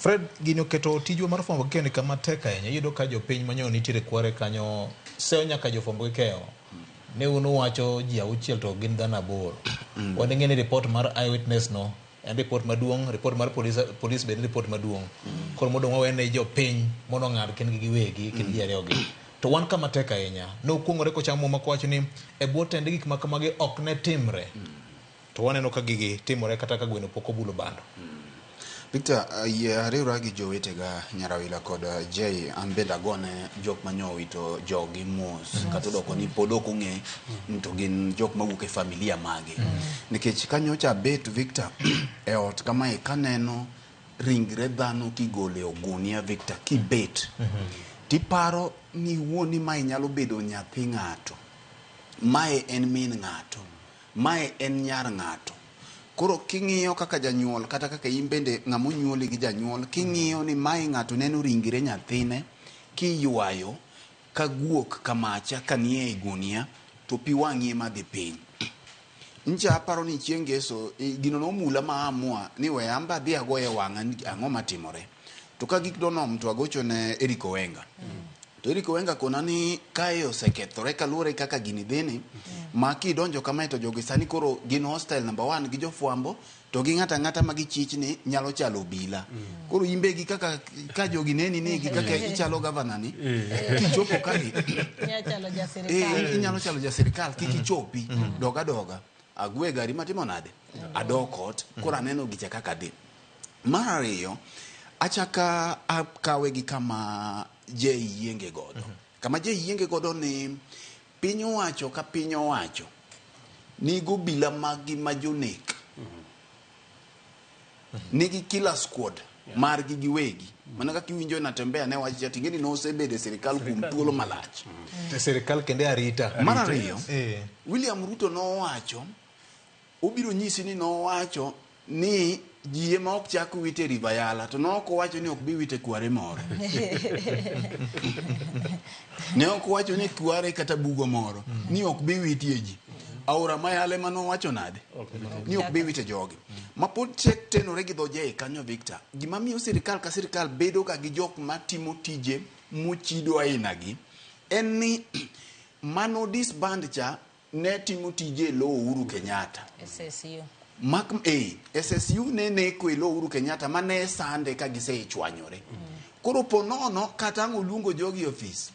Fred, gini oketo tijwa mar fwambo gi keyo ni kama tek ahinya. Iyudo ka jopiny manyo nitiere kware kanyo seyo nyaka jofwambo gi keyo. Ne un uwacho ji auchiel to gin dhano aboro. Wan ing'e ni report mar eyewitness no en report maduong', report mar police, police bende report maduong'. Koro modong' wawene jopiny mondo ong'ad kindgi giwegi, kind ji ariyogi. To wan kama tek ahinya. Nokuong'ore kochamo muma kowacho ni e bwo tende gik ma kamagi ok ne timre. To waneno ka gigi timore kata ka gweno pok obulo bando. Victor, yie ariwra gi jowetega Nyarawila kod Jay, an bende agone jok manyo owito joggi mos kata odoko ni pod ok ong'e ni to gin jok mawuok e familia mage. Nikech ka nyocha abet Victor e ot kamae kaneno ringre dhano kigolo e ogunia Victor kibet tiparo ni iwuon ni mae nyalo bedo nyathi ng'ato, mae en min ng'ato, Mae en nyar ng'ato. Koro king'iyo kaka janyuol kata kaka in bende ng'ama onyuoli gi janyuol, king'iyo ni mae ng'ato neno ringre nyathine kiywayo ka guok kamacha kanie ei gunia to pi wang'i ema dhi piny. Ncha aparo ni chieng' ngeso gino nomula ma aamua ni we an be adhi agoye wang'a ni ang'o matimore. To ka gik donom to agocho ne Eric Owenga. To Eric Owenga kona ni kae osekethore kaluwore gi kaka gini dhini ma kidonjo kamae to jogi sani koro gin hostile number one gi jofwambo to gi ng'ato ang'ata ma gichich ni nyalo chalo obila. Koro in be gi kaka ka jogi neni ni gi kaka ichalo gavana ni kichopo kae Inyalo chalo ja sirikal. Inyalo chalo ja sirikal kik ichopi doga doga agwe gari matimo nade adok ot koro aneno gicha kaka dhi. Mar ariyo, achaka akawe gi kama Jay yienge godo. Kama Jay yienge godo ni piny owacho ka piny owacho nigo obila maggi ma jonek. Nigi killer squad margi giwegi. Mana kaka iwinjo Natembeya ne wacho cha ting'e ni nosebedo e sirikal kuom thuolo malach. To sirikal kendo e arita. Mar ariyo, William Ruto nowacho Obiro nyisi ni nowacho ni ji ema ok chak wit e River Yala to ne ok owacho ni ok bi wit e kware moro. Ne ok owacho ni kware kata bugo moro ni ok bi witie ji. Aora ma Yala ema nowacho nade? Ni ok bi wite jogi. Ma pod tenore gi dho Jay kanyo Victor. Gima miyo sirikal ka sirikal bedo ga gi jok matimo tije mochido ainagi en ni mano disband cha ne timo tije e lo Uhuru Kenyatta. SSU. Mak, eh, SSU ne neko e lo Uhuru Kenyatta ma ne sande ka gisechwanyore. Koro po nono kata ang' oluongo jogi e ofis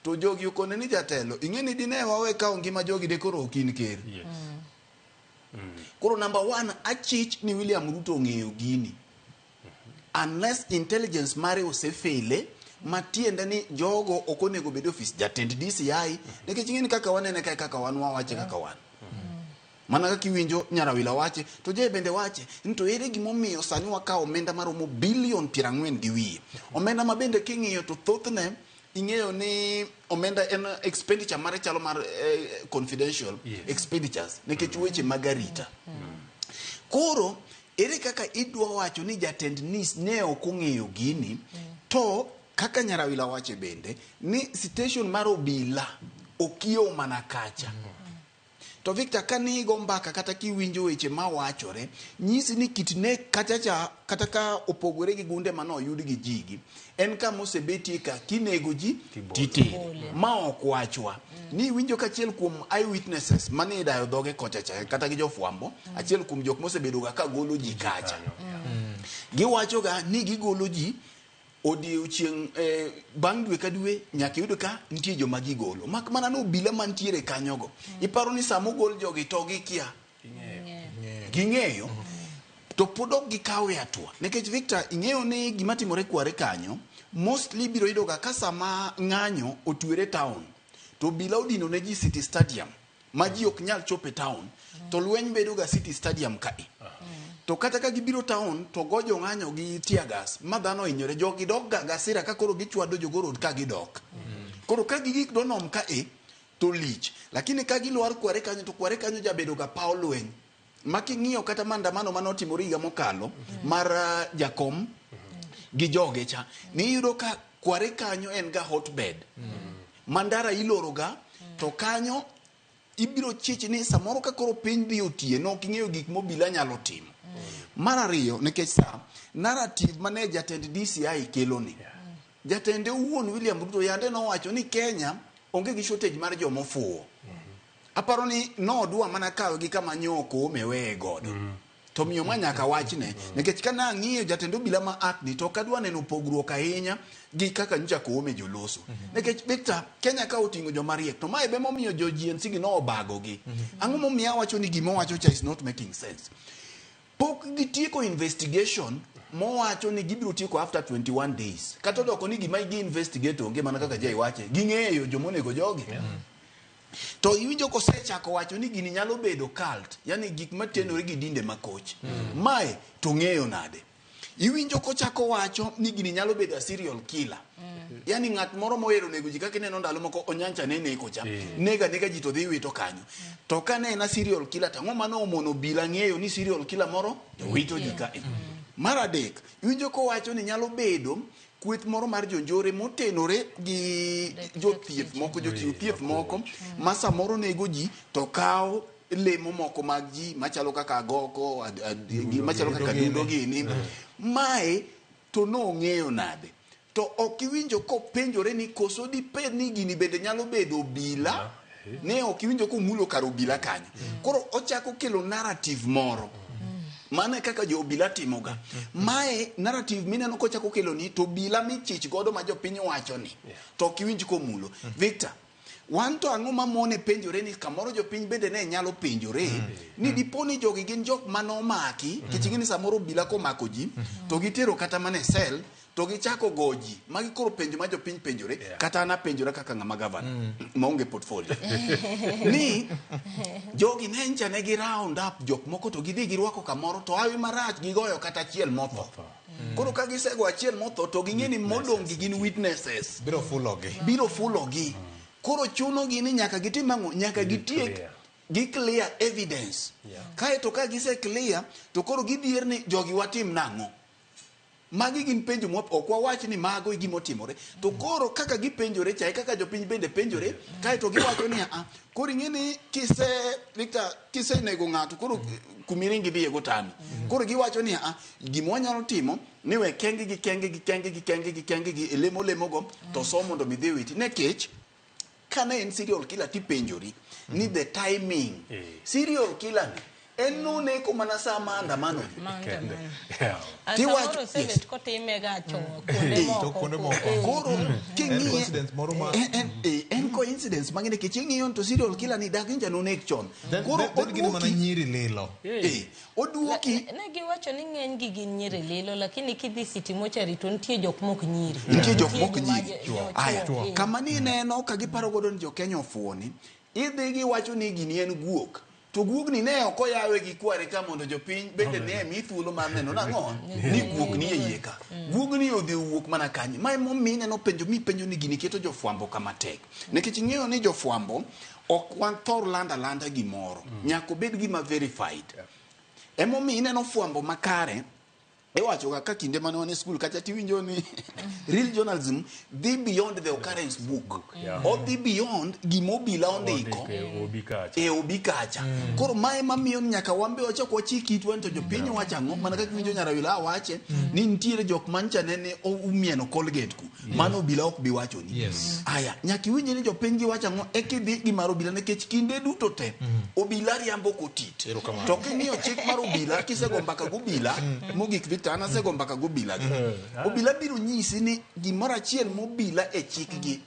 to jogi okone ni jatelo ing'e ni dine wawe kawo ngima jogi de koro ok in ker. Yes. Koro number one achich ni William Ruto ong'eyo gini. Unless intelligence mare osefele matiende ni jogo ok onego bed e ofis jatend DCI nikech ing'e ni kaka wanene kae kaka wan wawache kaka wan mana kaka iwinjo Nyarawila wache to Jay bende wache ni to ere gimomiyo sani wakawo omenda maromo bilion 40 gi wiye omenda ma bende king'iyo to thothne ing'eyo ni omenda en expenditure mare chalo mar confidential expenditures nikech weche mag arita koro Ere kaka idwa wacho ni jatend NIS ne ok ong'eyo gini to kaka Nyarawila wache bende ni station mar obila okiewo mana kacha. To Victor ka nigo mbaka kata kiwinjo weche mawachore nyisi ni kit nek kacha cha kata ka opogore gi gunde mane oyud gi jigi en kama osebetie ka kinego ji titere ma ok wachwa ni iwinjo ka achiel kuom eyewitnesses mane idayo dhoge kocha cha kata gi jofwambo achiel kuom jok mosebedo ga ka golo ji kacha giwacho ga ni gigolo ji odiechieng' bang' dwe ka dwe nyaka iyud ka nitie joma gigolo mak mana ni obila mantiere kanyogo iparo ni sama ogol jogi to gikia ging'eyo to pod ok gikawe hatua nikech Victor ing'eyo ni gima timore kware kanyo mostly ibiro yudo ga ka sama ng'anyo otwere town to obila odino ne ji City Stadium ma ji ok nyal chopo e town to lweny bedo ga City Stadium kae to kata ka gibiro town to go jong'anyo gi tear gas ma dhano ohinyore jogi dok ga gasira ka koro gichwado jogo road ka gidok koro ka gigik donom kae to lich lakini ka gilwar kware kanyo to kware kanyo jabedo ga paw lweny ma king'iyo kata maandamano mane otimore higa mokalo mar jakom gi joge cha niyudo ka kware kanyo en ga hotbed ma ndara iloro ga to kanyo ibiro chich ni samoro ka koro piny dhi otieno ok ing'eyo gik mobila nyalo timo. Mar ariyo, nikech sa narrative mane jatend DCI kelo ni, jatende owuon William Ruto yande nowacho ni Kenya onge gi shortage mar jomofuwo. Aparo ni nodwa mana kawe gi kama nyoko omeweye godo. To miyo ma nyaka wachne, nikech ka nang'iyo jatend obila ma act ni, to ok adwa neno pogruok ahinya gi kaka nyocha Koome joloso. Nikech Victor, Kenya ka oting'o joma riek, to mae be momiyo jo GNC gi nobago gi. Ang'o momiyo awacho ni gima owacho cha is not making sense? Pok gitieko investigation mowacho ni gibiro tieko after 21 days. Kata odoko ni gima gi investigate onge, mana kaka Jai wache, ging'eyo jomonego jogi. To iwinjo kosechako wacho ni gini nyalo bedo cult, yani gik matenore gi dinde makoch. Mae to ng'eyo nade? Iwinjo kochako wacho ni gini nyalo bedo a serial killer. Yani ng'at moro mohero nego ji, kaka ineno ndalo moko Onyancha ne neko cha. Nega nega ji to dhi wito kanyo. To ka ne en a serial killer, to ang'o mane omono obila ng'eyo ni serial killer moro to wito ji ka? Mar adek, iwinjo kowacho ni nyalo bedo kweth moro mar jonjore motenore gi jothieth moko, jochiw thieth moko ma samoro nego ji to kawo lemo moko mag ji machalo kaka agoko, machalo kaka dundo gini. Mae to nong'eyo nade? To ok iwinjo kopenjore ni koso dibed ni gini bende nyalo bedo obila? Ne ok iwinjo komulo kar obila kanyo. Koro ochako kelo narrative moro. Mano e kaka jo obila timoga. Mae narrative mineno kochako kelo ni to obila michich godo ma jopiny wacho ni to ok iwinj komulo. Victor, wan to ang'o mamone penjore ni kamoro jopiny bende ne nyalo penjore ni dipo ni jogi gin jok manomaki, nikech ing'e ni samoro obila komako ji to gitero kata mana e cell to gichako go ji. Magi koro penjo ma jopiny penjore. Kata an apenjora kaka ng'ama gavana maonge portfolio ni jogi ne ncha ne gi round up jok moko to gidhi girwako kamoro to hawi marach gigoyo kata achiel motho. Koro ka gisego achiel motho to ging'e ni modong' gi gin witnesses. Biro fulogi. Biro fulogi. Koro chunogi ni nyaka gitim ang'o? Nyaka gitiek clear. Gi clear evidence. Kaeto ka gise clear to koro gidhier ni jogi watim nang'o. Magi gin penjo mwa ok wawach ni mago e gima otimore. To koro kaka gipenjore cha e kaka jopiny bende penjore, kaeto giwacho ni a koro ing'e ni kise, Victor, kisenego ng'ato koro kumiringi dhiye gotami. Koro giwacho ni a gima wanyalo timo ni we kenge gi kenge gi kenge gi kenge gi kenge gi e lemo lemo go to so mondo mi dhi witi. Nikech kane en serial killer tipenjori ni the timing. Serial killer ni en noneko mana saa maandamano ni. Kende. Maandamano. Tiwacho- Samoro osebet kotime ga chon kuonde Eh, moko. To kuonde moko. Koro En king'iye coincidence moro ma en coincidence mang'e nikech ing'iyo to serial killer ni dak nja noneg chon. Koro Then gin mana oduoki nyiri lilo. Oduoki. Ne giwacho ni ng'eny gi gin nyiri lilo, lakini kidhi City Mortuary to nitie jok mok nyiri. Nitie jok mok Nitie joma nyiri. Aya. Aya, kama ni neno ka giparo godo ni jokenya ofuwo ni idhi giwacho ni gini en guok, to guogni ne ok oyawe gi kware ka mondo jopiny bende ne mi thuolo mar neno nang'o ni guok ni e iye ka. Guogni odhi owuok mana kanye? Ma emomiyo ineno penjo mipenjo ni gini keto jofwambo kama tek, nikech ing'eyo ni jofwambo ok wan thor landa alanda gimoro, nyaka obed gima verified. Emomiyo ineno fwambo makare iwacho ga ka kinde mane wan e skul kacha tiwinjo ni real journalism dhi beyond the occurrence book. Odhi beyond gima obila ondiko. Ondiko e obi kacha. E obi kacha. Koro mae mamiyo ni nyaka wan be wachak wachik itwa ni to jopiny wacho ang'o, mana kaka iwinjo Nyarawila awache ni nitiere jok mancha nene umieno Colgate ku mano obila ok bi wachoni. Aya, nyaka iwinj ni jopiny giwacho ang'o eka idhi gi mar obila, nikech kinde duto te obila riambo kotit. Erokamano. To king'iyo chik mar obila, kisego mbaka gobila mogik, Victor, an asego mbaka gobila gi obila biro nyisi ni gimoro achiel mobila e chikgi,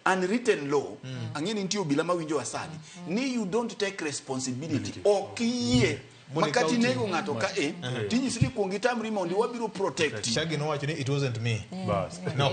unwritten law, ang'e ni nitie obila mawinjo sani ni you don't take responsibility, ok iyie. Mondo Makati ikaw ting'. nego ng'ato ka e tinyisi ni kuong itamri mondi wabiro protect. Shaggy nowacho ni it wasn't me. Bas. No.